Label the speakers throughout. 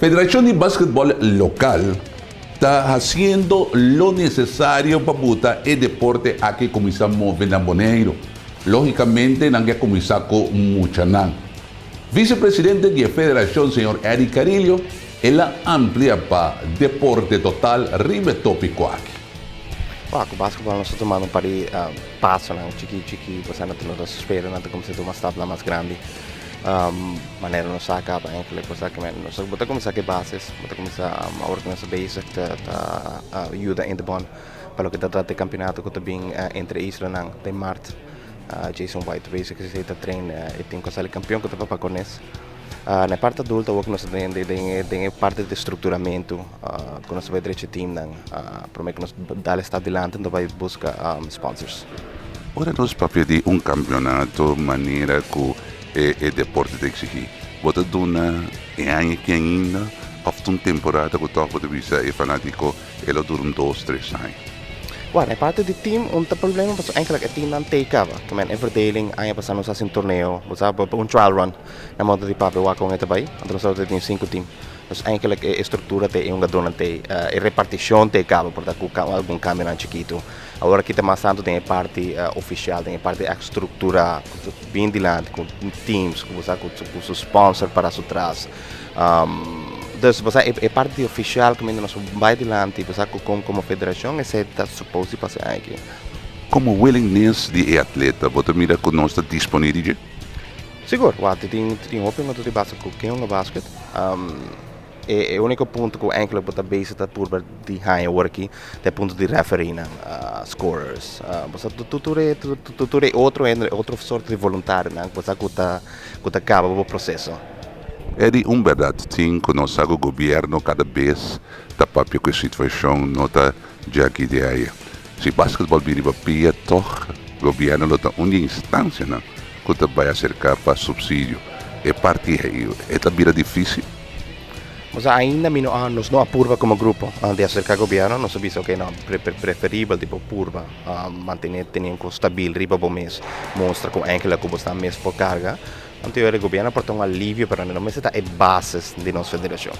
Speaker 1: Federashon di Basketbòl lokal ta hasiendo lo nesesario pa buta e deporte aki kuminsá move na Boneiru. Lógikamente nan ke kuminsá ku muchanan. Visepresidente di e federashon señor Eddie Carillo el a amplia pa Deporte Total riba e tópiko aki.
Speaker 2: Wak, ku basketbòl nos ta tumando un par di pasonan chikí chikí, pasobra nan ta spera nan ta kuminsá tuma stapnan mas grandi. Manera nos sa kaba enkele cosa ke men nos bo ta kuminsá ku e bases, bo ta kuminsá awor ku nos ta bezig ta ta yuda Interbond pa loke ta trata e kampionato ku ta bin entre islanan den mart. Jason White ta bezig esei ta train e team ku a sali kampion ku ta Papa Cornes. Na e parti adulto awor ku nos ta den den den e parti di strukturamentu ku nos ta bai drecha e teamnan prome ku nos dal e stap dilanti nos ta bai buska sponsors.
Speaker 1: Ora nos papia di un kampionato manera ku e deporte ta eksigí, bo ta duna e aña aki ainda òf ta un temporada ku tòg bo ta bisa e fanátiko e lo dura un dos, tres aña?
Speaker 2: Bueno, e parti di team un ta problema pasobra enkele e teamnan tei kaba. Ke men e verdeling aña pasá nos hasi un torneo, bo sa, un trial run na moda di papia wak kon e ta bai. Anto nos tabata tin sinku team. Dus enkele e struktura tei, e hungadónan tei, e repartishon tei kaba por ta ku algun kambionan chikitu. Awor aki ta mas tantu den e parti ofisial, den e parti ègt strukturá, ku ta bin dilanti ku teams, ku bo sa ku su sponsor para su tras. Dus bo sa e parti di ofisial kaminda nos bai dilanti, bo sa ku komo federashon esei ta supos di pasa e aña aki.
Speaker 1: Komo willingness di e atleta, bo ta mira ku nos ta disponé di dje?
Speaker 2: Sigur, wak tin hopi hungadó di basket ku ke hunga basket. E úniko punto ku enkele bo ta bezig ta purba di haña awor aki ta e punto di refereenan, scorers. Bo sa tur e tur e otro hende, otro sorto di voluntarionan ku bo sa ku ta ku ta kaba bo proseso.
Speaker 1: Eddy, un bèrdat tin ku nos sa ku gobièrnu kada bes ta papia ku e situashon no ta djaki di aya. Si basketbòl bin riba pia tòg gobièrnu lo ta un di e instansianan ku ta bai aserká pa supsidio. E parti ei e ta bira difísil.
Speaker 2: Osea ainda mi no a, nos no a purba komo grupo di aserká gobièrnu, nos a bisa oke no, preferibel di bo purba mantené tene un kos stabil riba bo mes, mustra ku enkele ku bo sta mes por karga. Anto e gobièrnu por ta un alivio pero no mester ta e bases di nos federashon.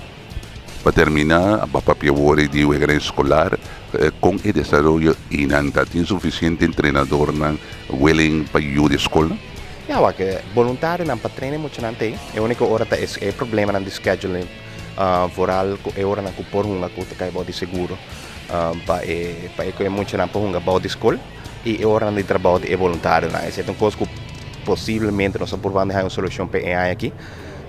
Speaker 1: Pa terminá, a papia awor di wega eskolar, kon e desaroyo einan ta? Tin sufisiente entrenadornan willing pa yuda e skolnan?
Speaker 2: Ya wak, boluntarionan pa train e muchanan t'ei. E úniko ora ta e problemanan di scheduling, vooral ku e oranan ku por hunga ku ta kai bou di seguro pa e pa e muchanan por hunga bou di skol i e oranan di trabou di e boluntarionan. Esei ta un kos ku posiblemente nos a purba di haña un solushon pa e aña aki.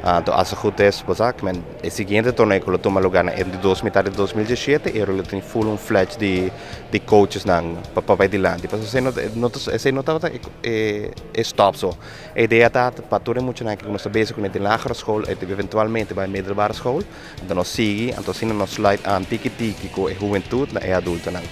Speaker 2: Anto as goed is, bo sa, men e siguiente torneo ku lo tuma lugar na e di dos mitad di 2017, e lo tin full un fledge di di coachesnan pa pa bai dilanti. Pasobra esei no no ta esei no tabata e e e stop so. E idea ta pa tur e muchanan ku nos ta bezig kuné den lagere school e eventualmente bai middelbare school, anto nos sigui, anto asina nos sluit aan tiki tiki ku e hubentud na e adultonan.